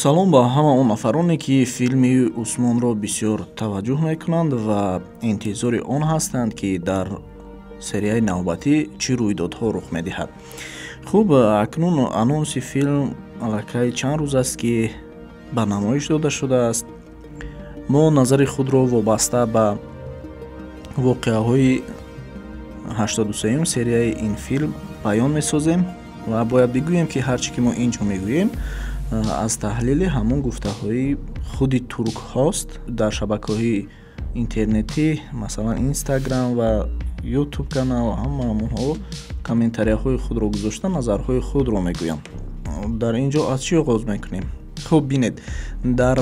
Салом ба ҳама он нафароне, ки филми Усмонро бисёр таваҷҷӯҳ мекунанд ва интизори он ҳастанд, ки дар серияи навбатӣ чӣ рӯйдодҳо рух медиҳад. Хуб, акнун анонси филм аллакай чанд рӯз аст, ки ба намоиш дода шудааст. Мо назари худро вобаста ба воқеаҳои 83-юм серияи ин филм баён месозем ва бояд бигӯем, ки ҳар чӣ ки мо ин ҷо мегӯем, аз таҳлили ҳамон гуфтаҳои худи туркҳост. Дар шабакаҳои интернетӣ, масалан, Инстаграм ва Ютуб канал, ҳама ҳамонҳо комментарияҳои худро гузошта, назарҳои худро мегӯянд. Дар ин ҷо аз чӣ оғоз мекунем? Хуб, бинед, дар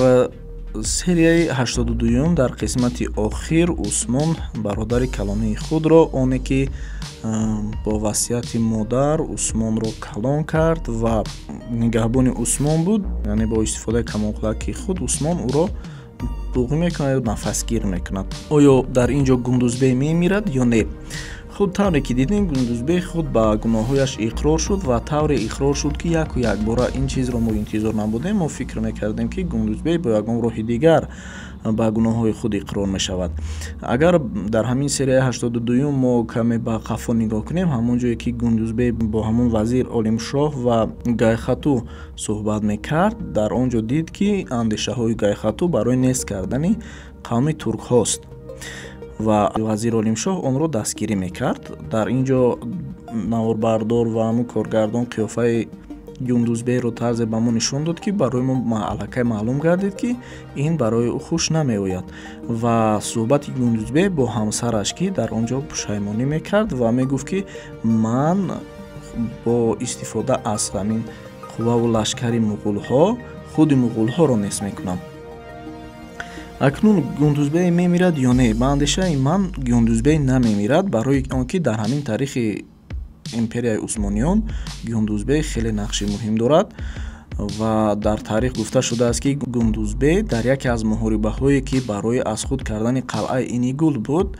серияи 82-юм дар қисмати охир Усмон бародари калонии худро, оне ки бо васияти модар Усмонро калон кард ва нигаҳбони Усмон буд, яъне бо истифодаи камонқулаки худ Усмон ӯро буғӣ мекунад ё нафасгир мекунад. Оё дар ин ҷо Гундузбей мемирад ё не? Худ тавре ки дидем, Гундузбей худ ба гуноҳҳояш иқрор шуд ва тавре иқрор шуд, ки яку якбора ин чизро мо интизор набудем. Мо фикр мекардем, ки Гундузбей бо ягон роҳи дигар ба гуноҳҳои худ иқрор мешавад. Агар дар ҳамин серияи 82-юм мо каме ба қафо нигоҳ кунем, ҳамон ҷое ки Гундузбей бо ҳамон вазир Олимшоҳ ва Гайхату суҳбат мекард, дар он ҷо дид, ки андешаҳои Гайхату барои нест кардани қавми туркҳост ва вазир Олимшоҳ онро дастгирӣ мекард. Дар ин ҷо наворбардор ва ҳамун коргардон қиёфаи Гундузбейро тарзе ба мо нишон дод, ки барои мо аллакай маълум гардид, ки ин барои ӯ хуш намеояд. Ва суҳбати Гундузбей бо ҳамсараш, ки дар он ҷо пушаймонӣ мекард ва мегуфт, ки ман бо истифода аз ҳамин қувваву лашкари муғулҳо худи муғулҳоро нест мекунам. Акнун Гундузбей мемирад ё не? Ба андешаи ман, Гундузбей намемирад, барои он ки дар ҳамин таърихи империяи Усмониён Гундузбей хеле нақши муҳим дорад ва дар таърих гуфта шудааст, ки Гундузбей дар яке аз муҳорибаҳое, ки барои аз худ кардани қалъаи Инигул буд,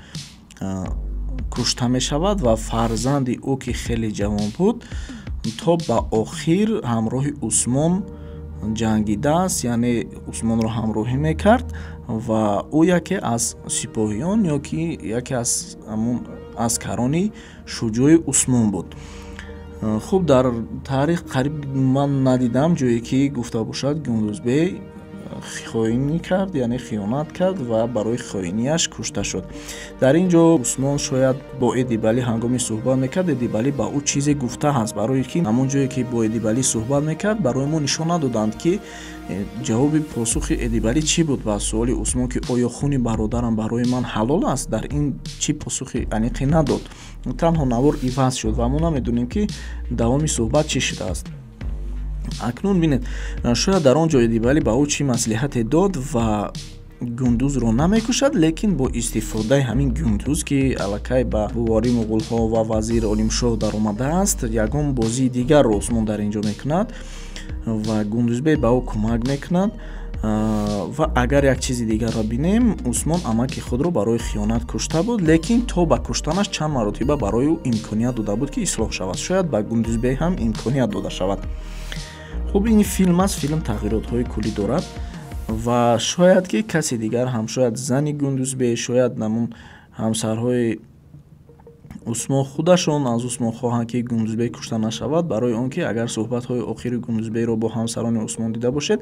кушта мешавад ва фарзанди ӯ, ки хеле ҷавон буд, то ба охир ҳамроҳи Усмон ҷангидааст, яъне Усмонро ҳамроҳӣ мекард ва ӯ яке аз сипоҳиён ё ки яке аз ҳамун аскарони шуҷои Усмон буд. Хуб, дар таърих қариб ман надидам ҷое, ки гуфта бошад, Гундузбей хоинӣ кард, яъне хиёнат кард ва барои хоинияш кушта шуд. Дар ин ҷо Усмон шояд бо Эдибалӣ ҳангоми суҳбат мекард, Эдибалӣ ба ӯ чизе гуфта ҳаст, барое ки ҳамон ҷое ки бо Эдибалӣ суҳбат мекард, барои мо нишон надоданд, ки ҷавоби посухи Эдибалӣ чӣ буд ба суоли Усмон, ки оё хуни бародарам барои ман ҳалол аст. Дар ин чӣ посухи аниқе надод, танҳо навор иваз шуд ва мо намедонем, ки давоми суҳбат чӣ шудааст. Акнун бинед, шояд дар он ҷо Эдибалӣ ба ӯ чӣ маслиҳате дод ва Гундузро намекушад, лекин бо истифодаи ҳамин Гундуз, ки аллакай ба бувори муғулҳо ва вазир Олимшоҳ даромадааст, ягон бозии дигарро Усмон дар ин ҷо мекунад ва Гундузбей ба ӯ кӯмак мекунад. Ва агар як чизи дигарро бинем, Усмон амаки худро барои хиёнат кушта буд, лекин то ба куштанаш чанд маротиба барои ӯ имконият дода буд, ки ислоҳ шавад. Шояд ба Гундузбей ҳам имконият дода шавад. Хуб, ин филм аст, филм тағйиротҳои куллӣ дорад ва шояд ки касе дигар ҳам, шояд зани Гундузбей, шояд намун ҳамсарҳои Усмон худашон аз Усмон хоҳанд, ки Гундузбей кушта нашавад, барои он ки агар суҳбатҳои охири Гундузбейро бо ҳамсарони Усмон дида бошед,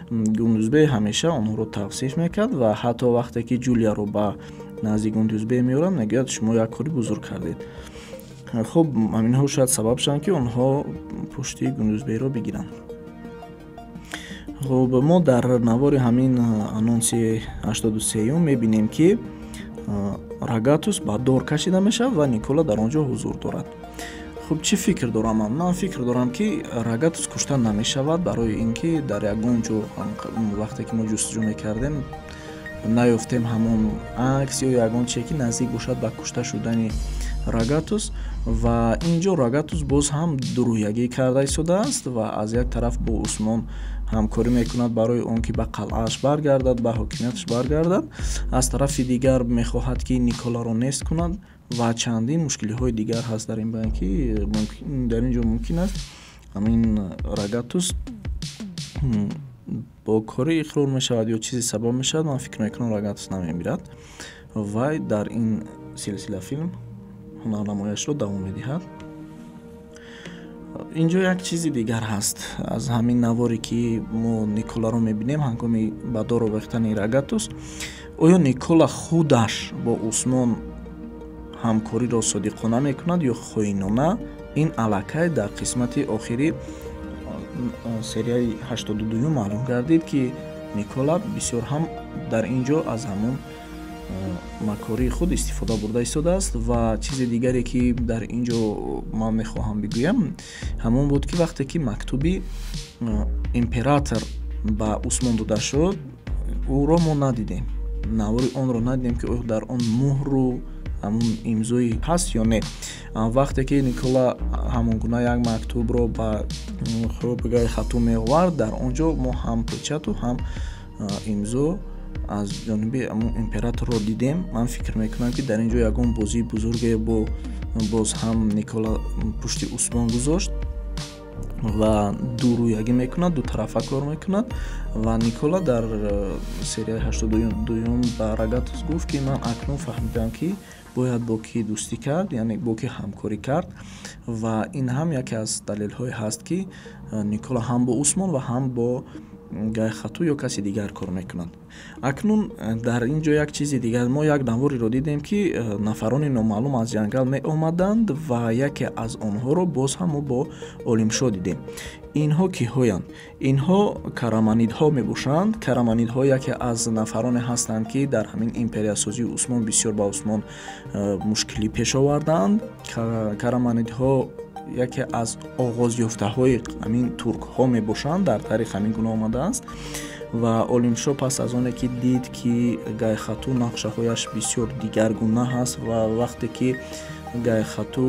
Гундузбей ҳамеша онҳоро тавсиф мекард ва ҳатто вақте ки Ҷулияро ба назди Гундузбей меоранд, мегӯяд: «Шумо як кори бузург кардед». Хуб, ҳаминҳо шояд сабаб шаванд, ки онҳо пушти Гундузбейро бигиранд. Хуб, мо дар навори ҳамин анонси 83-юм мебинем, ки Рагатус ба дор кашида мешавад ва Никола дар он ҷо ҳузур дорад. Хуб, чӣ фикр дорам ман? Ман фикр дорам, ки Рагатус кушта намешавад, барои ин ки дар ягон ҷо вақте ки мо ҷустуҷӯ мекардем, наёфтем ҳамон акс ё ягон чие, ки наздик бошад ба кушта шудани Рагатус. Ва ин ҷо Рагатус боз ҳам дуруягӣ карда истодааст ва аз як тараф бо Усмон ҳамкорӣ мекунад барои он ки ба қалъааш баргардад, ба ҳокимияташ баргардад, аз тарафи дигар мехоҳад, ки Николаро нест кунад ва чандин мушкилиҳои дигар ҳаст дар ин байн, ки дар ин ҷо мумкин аст ҳамин Рагатус. Бо корӣ иқрор мешавад ё чизе сабаб мешавад, ман фикр мекунам, Рагатус намемирад. Вай дар ин силсила филм ҳунарнамояшро давом медиҳад. Инҷо як чизи дигар ҳаст. Аз ҳамин наворе, ки мо Николаро мебинем ҳангоми ба дор овехтани Рагатус, оё Никола худаш бо Усмон ҳамкориро содиқона мекунад ё хоинона, ин аллакай дар қисмати охири серияи 82-юм маълум гардид, ки Никола бисёр ҳам дар ин ҷо аз ҳамон макории худ истифода бурда истодааст. Ва чизи дигаре, ки дар ин ҷо ман мехоҳам бигӯям, ҳамон буд, ки вақте ки мактуби император ба Усмон дода шуд, ӯро мо надидем, навори онро надидем, ки оё дар он муҳру ҳамун имзои ҳаст ё не. Вақте ки Никола ҳамон гуна як мактубро ба Хубгай Хатун меовард, дар он ҷо мо ҳам печату ҳам имзо аз ҷониби ҳамун императорро дидем. Ман фикр мекунам, ки дар ин ҷо ягон бозии бузурге бо боз ҳам Никола пушти Усмон гузошт ва дурӯягӣ мекунад, дутарафа кор мекунад. Ва Никола дар серияи 82-юм ба Рагатус гуфт, ки ман акнун фаҳмидам, ки бояд бо кӣ дӯстӣ кард, яъне бо кӣ ҳамкорӣ кард. Ва ин ҳам яке аз далелҳое ҳаст, ки Никола ҳам бо Усмон ва ҳам бо Гайхату ё каси дигар кор мекунад. Акнун дар ин ҷо як чизи дигар: мо як навориро дидем, ки нафарони номаълум аз ҷангал меомаданд ва яке аз онҳоро боз ҳам мо бо Олимшо дидем. Инҳо киҳоянд? Инҳо караманидҳо мебошанд. Караманидҳо яке аз нафароне ҳастанд, ки дар ҳамин империясозии Усмон бисёр ба Усмон мушкилӣ пеш оварданд. Караманидҳо яке аз оғозёфтаҳои ҳамин туркҳо мебошанд, дар таърих ҳамин гуна омадааст. Ва Олимшо пас аз оне ки дид, ки Гайхату нақшаҳояш бисёр дигаргуна ҳаст, ва вақте ки Гайхату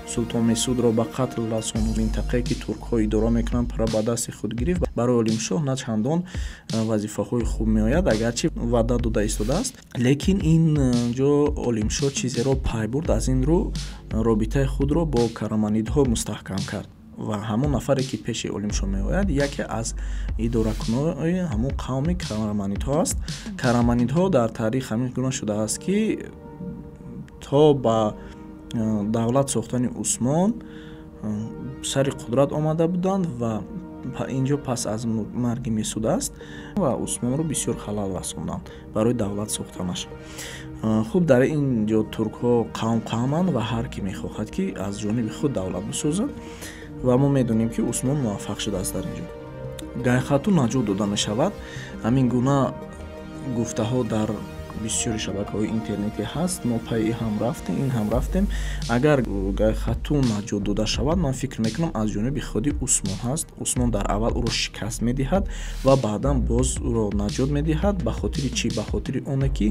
Султон Месудро ба қатл расонд, минтақае, ки туркҳо идора мекунанд, пурра ба дасти худ гирифт, барои Олимшоҳ на чандон вазифаҳои хуб меояд, агарчи ваъда дода истодааст. Лекин ин ҷо Олимшоҳ чизеро пай бурд, аз ин рӯ робитаи худро бо караманидҳо мустаҳкам кард. Ва ҳамон нафаре, ки пеши Олимшоҳ меояд, яке аз идоракунои ҳамон қавми караманидҳо аст. Караманидҳо дар таърих ҳамин гуна шудааст, ки то ба давлат сохтани Усмон сари қудрат омада буданд ва инҷо пас аз марги Месуд аст ва Усмонро бисёр халал расонданд барои давлат сохтанаш. Хуб, дар ин ҷо туркҳо қавм қавманд ва ҳар ки мехоҳад, ки аз ҷониби худ давлат бисозад, ва мо медонем, ки Усмон муваффақ шудааст. Дар ин ҷо Гайхату наҷот дода мешавад. Ҳамин гуна гуфтаҳо дар бисёри шабакаҳои интернетӣ ҳаст. Мо пайи ҳам рафтем, ин ҳам рафтем. Агар Гайхату наҷот дода шавад, ман фикр мекунам, аз ҷониби худи Усмон ҳаст. Усмон дар аввал ӯро шикаст медиҳад ва баъдан боз ӯро наҷот медиҳад. Ба хотири чӣ? Ба хотири оне ки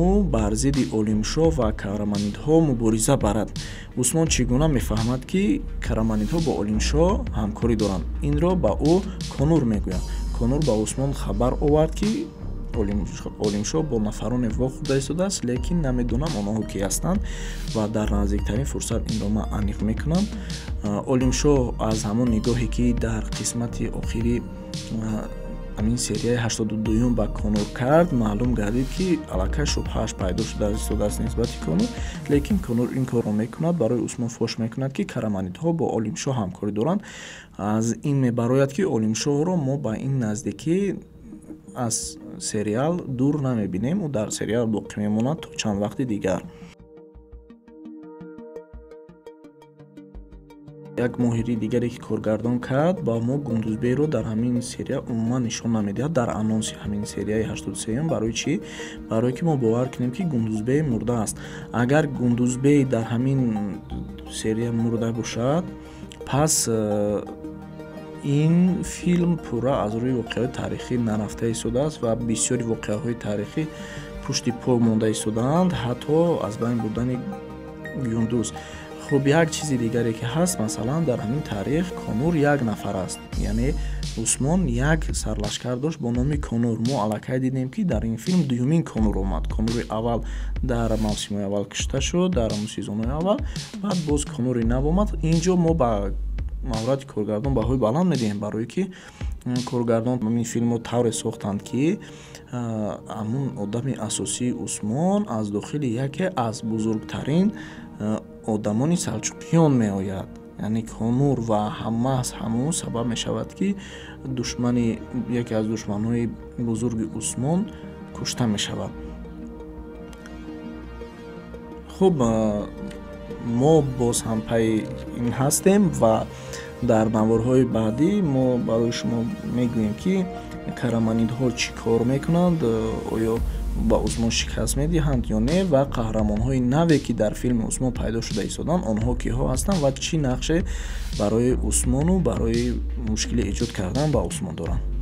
ӯ бар зидди Олимшоҳ ва караманидҳо мубориза барад. Усмон чӣ гуна мефаҳмад, ки караманидҳо бо Олимшоҳ ҳамкорӣ доранд? Инро ба ӯ Конур мегӯянд. Конур ба Усмон хабар овард, ки Олимшоҳ бо нафароне вохӯрда истодааст, лекин намедонам онҳо ки ҳастанд ва дар наздиктарин фурсат инро ман аниқ мекунам. Олимшоҳ аз ҳамон нигоҳе, ки дар қисмати охири ҳамин серияи 82-юм ба Конур кард, маълум гардид, ки аллакай шубҳааш пайдо шуда истодааст нисбати Конур. Лекин Конур ин корро мекунад, барои Усмон фош мекунад, ки караманидҳо бо Олимшоҳ ҳамкорӣ доранд. Аз ин мебарояд, ки Олимшоҳро мо ба ин наздикӣ аз сериал дур намебинем, ӯ дар сериал боқӣ мемонад то чанд вақти дигар. Як моҳири дигаре, ки коргардон кард, ба мо Гундузбейро дар ҳамин серия умуман нишон намедиҳад дар анонси ҳамин серияи 83-юм. Барои чӣ? Барое ки мо бовар кунем, ки Гундузбей мурда аст. Агар Гундузбей дар ҳамин серия мурда бошад, пас ин филм пурра аз рӯи воқеаҳои таърихӣ нарафта истодааст ва бисёри воқеаҳои таърихӣ пушти по монда истодаанд, ҳатто аз байн бурдани Гюндуз. Хуб, як чизи дигаре, ки ҳаст, масалан, дар ҳамин таърих Конур як нафар аст, яъне Усмон як сарлашкар дошт бо номи Конур. Мо аллакай дидем, ки дар ин филм дуюмин Конур омад. Конури аввал дар мавсимҳои аввал кушта шуд, дар сезонҳои аввал, баъд боз Конури нав омад. Ин ҷо мо ба маҳорати коргардон баҳои баланд медиҳем, барое ки коргардон ин филмро тавре сохтанд, ки ҳамун одами асосии Усмон аз дохили яке аз бузургтарин одамони салчуқиён меояд, яъне Конур, ва маҳз ҳамун сабаб мешавад, ки душмани яке аз душманҳои бузурги Усмон кушта мешавад. Хуб, мо боз ҳам пайи ин ҳастем ва дар наворҳои баъдӣ мо барои шумо мегӯем, ки караманидҳо чӣ кор мекунанд, оё ба Усмон шикаст медиҳанд ё не, ва қаҳрамонҳои наве, ки дар филми Усмон пайдо шуда истоданд, онҳо киҳо ҳастанд ва чӣ нақше барои Усмону барои мушкилӣ эҷод кардан ба Усмон доранд.